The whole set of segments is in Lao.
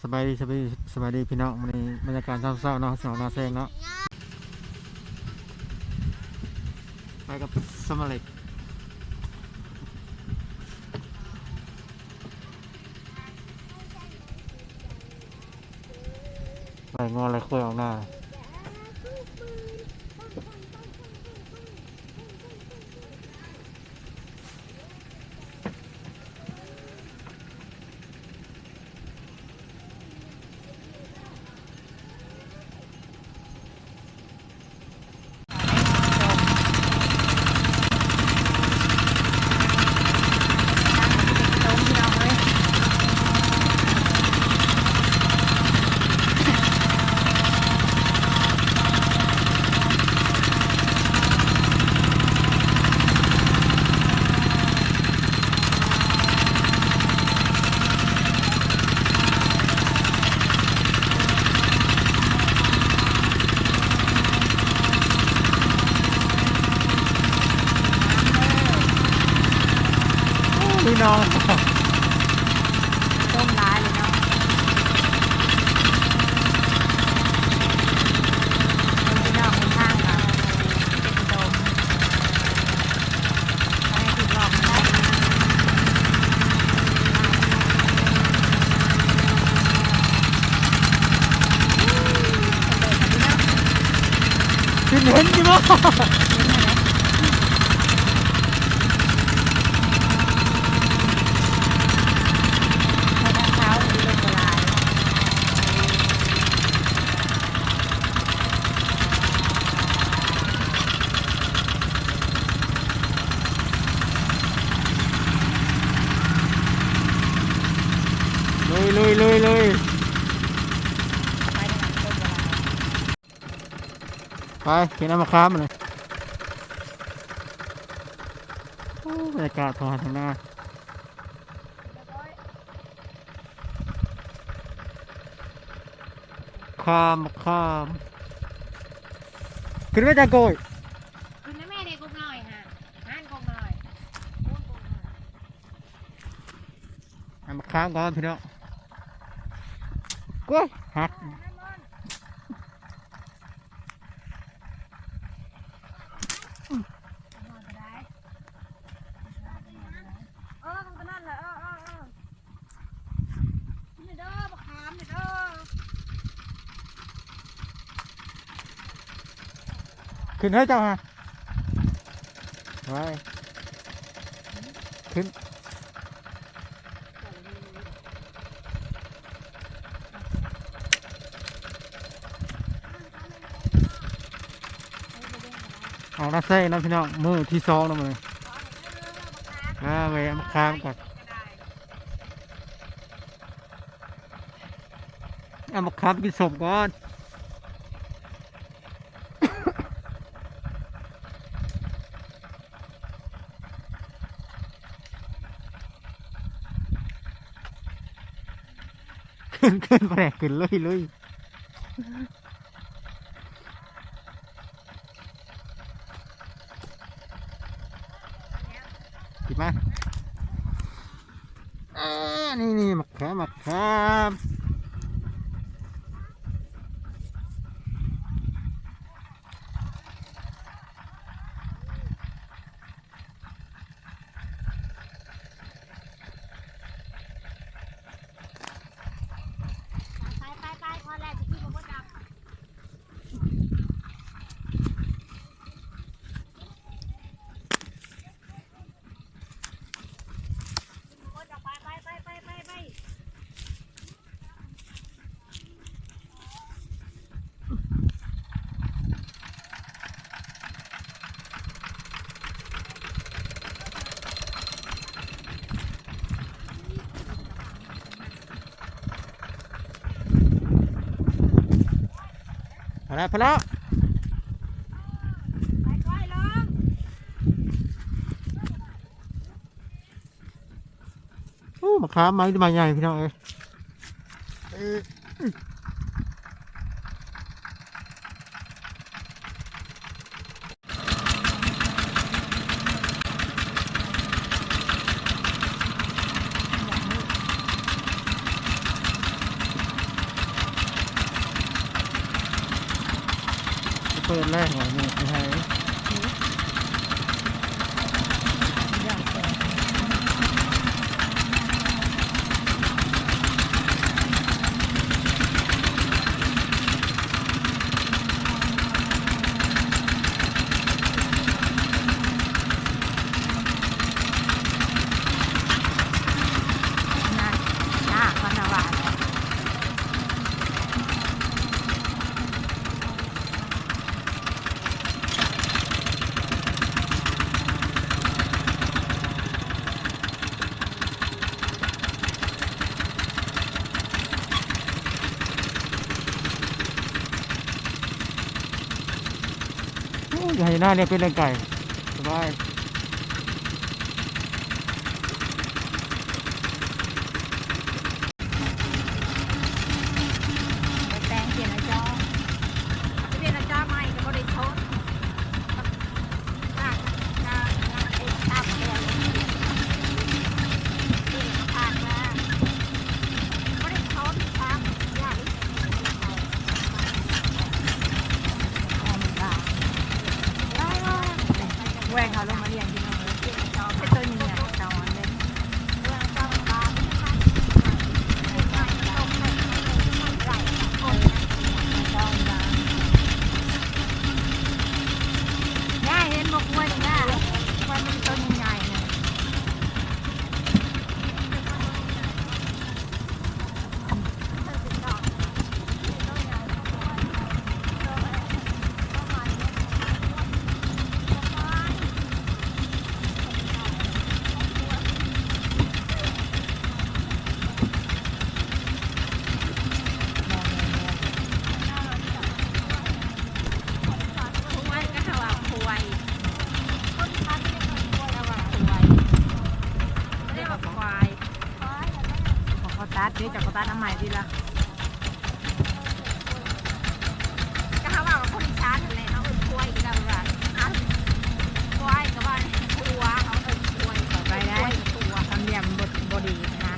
ສະບາຍດີ ສະບາຍດີ ສະບາຍດີພີ່ນ້ອງ. ມື້ນີ້ບັນຍາກາດຍາມເຊົ້າເນາະ ສອງນາແຊງເນາະ ໄປກັບສະມາເລັກ ໄລ່ງົວໄລ່ຄວາຍອອກນາ. ໂອ້ ພີ່ນ້ອງ ລົມຫຼາຍເລີຍເນາະ ເບິ່ງພີ່ນ້ອງ ຫົນທາງກໍມີແຕ່ຂີ້ຕົມ. ເຫັນ ເຫັນຢູ່ບໍ່? ລຸຍ ລຸຍ ລຸຍ ລຸຍ ໄປ ກິນເອົາໝາກຂາມ ມື້ນີ້. ໂອ້ ບັນຍາກາດທົ່ງໄຮ່ທົ່ງນາ. ຂາມ ຂາມ ຂຶ້ນໄປຈາກໂກຍ ຂຶ້ນນະແມ່ເດ້ ກົກນ້ອຍຫັ້ນ ຫັ້ນກົກນ້ອຍ ເອົາມາຂາມກ່ອນພີ່ນ້ອງ. ໂອ້ຍ ຫັກ ເອີ ມັນກໍນັ້ນແຫຼະ ເອີ ເອີ ເອີ. ນີ້ເດີ ບັກຂາມນີ້ເດີ ຂຶ້ນເຮີ້ຍເຈົ້າຫາ ໄວ້ ຂຶ້ນ ອອກນາແຊງເນາະພີ່ນ້ອງ ມື້ທີສອງແລ້ວມື້ນີ້ ອ່າ ແວະມາຂາມກ່ອນ. ເອົາມາຂາມກິນສົ້ມກ່ອນ ຂຶ້ນ ຂຶ້ນ ບໍ່ໄດ້ ຂຶ້ນເລີຍ ເລີຍ. ກິນມາ ເອີ ນີ້ໆ ໝາກຂາມ ໝາກຂາມ. ພໍແລ້ວ ພໍແລ້ວ. ໂອ້ ໝາກຂາມ ໝາກ ໝາກໃຫຍ່ພີ່ນ້ອງເອີຍ. ปิดเลย นี่สิให้ โอ้ย ไถนาเนี่ยเป็นเรื่องไก่ สบาย แปลงเปลี่ยนหน้าจอ สิเปลี่ยนหน้าจอใหม่ก็บ่ได้ชด แว่งเขาลงมาเลี้ยงพี่น้องเอ้ย เป็นตัวใหญ่ๆ เต่าอันเล็ก ย่าเห็นบ่ ควายนี่ย่า ควายมันตัวใหญ่ๆ นะ ควาย เขาตัดเด้ เจ้าก็ตัดเอาใหม่ทีละ ก็หาว่าคนอีสานนั่นแหละ เขาเอิ้นควาย ก็ได้ว่า อ่ะ ควายก็ว่าควา เขาเอิ้นควาย ต่อไปได้ ควายก็ควา สำเนียงบ่ บ่ดีนะ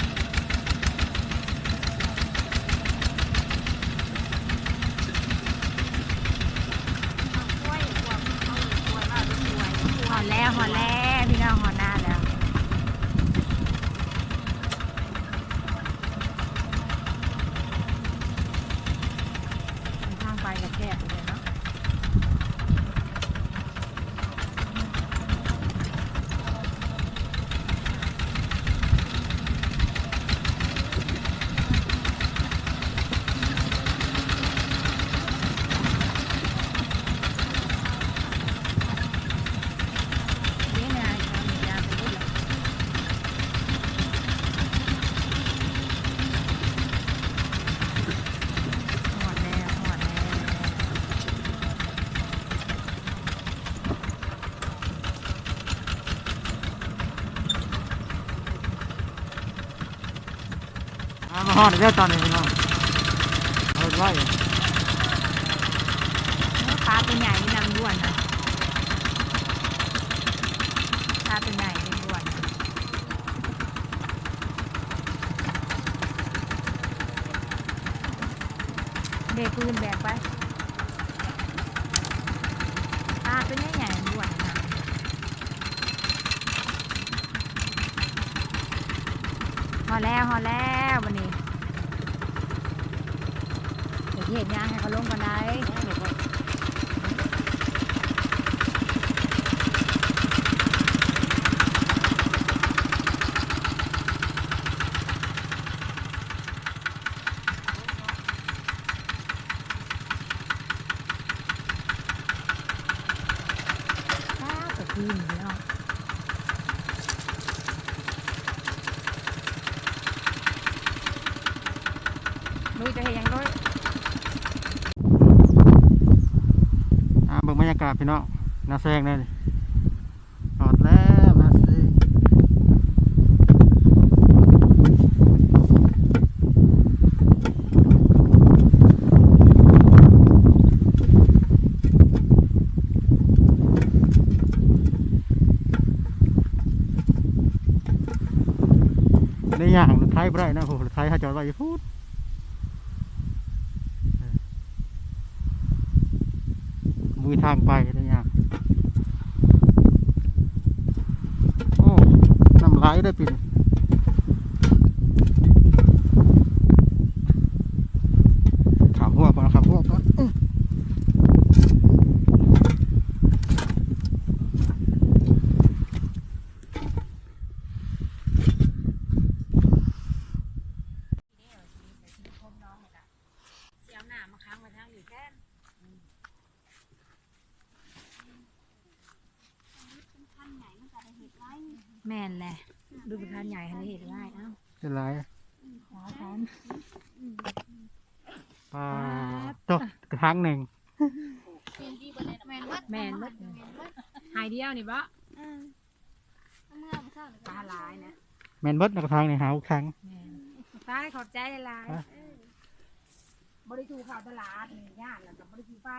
ฮอดแล้ว ฮอดแล้ว พี่น้อง ฮอดนาแล้ว ทางไปก็แคบอยู่เด้เนาะ ฮอดแล้ว ฮอดแล้ว อ่า มาฮอดแล้วตอนนี้พี่น้อง เอาไว้ ปลาตัวใหญ่นี่นำด้วนนะ ปลาตัวใหญ่นี่ด้วนนะ เบปืนแบกไป ปลาตัวใหญ่ๆ ด้วนนะ ฮอดแล้ว ฮอดแล้ว บัดนี้ เดี๋ยวสิเฮ็ดหยังให้เขาลงก่อนได้ ป๊าด กะทินี่เนาะ ลุย จะเฮ็ดหยังลุย อ่า เบิ่งบรรยากาศพี่น้อง นาแซงเลย ฮอดแล้ว มาสิ ได้ย่างรถไถบ่ได้นะ โอ้โห รถไถเขาจอดไว้อยู่พุ้น ห ມີທາງໄປໄດ້ຍາກ. ໂອ້ ນ້ຳຫຼາຍເດ້ປີນີ້. ຂ້າມຮົ້ວກ່ອນ ຂ້າມຮົ້ວກ່ອນ. ອື ຊິເອົານ້ຳມາຂັງໄວ້ທາງນີ້ແທນ. ແມ່ນແຫຼະ ດູເປັນພັນໃຫຍ່ຫັ້ນເຮັດໄວ້. ເອົ້າ ເຮັດຫຼາຍ ຫຼາຍພັນ. ປາ ປາ ຕົກກະຖາງໜຶ່ງ. ແມ່ນເບິດ ແມ່ນເບິດ ໄຮ່ດຽວນີ້ບໍ? ອື ປາຫຼາຍນະ. ແມ່ນເບິດນະ ກະຖາງນີ້ ຫ້າຫົກຖັງ. ແມ່ນ ໄປ ຂອບໃຈຫຼາຍ. ໄປ ເອີ ບໍ່ໄດ້ຖືເຂົ້າຕະຫຼາດນີ້ ຢ້ານແລ້ວກໍບໍ່ໄດ້ຖືໄປ.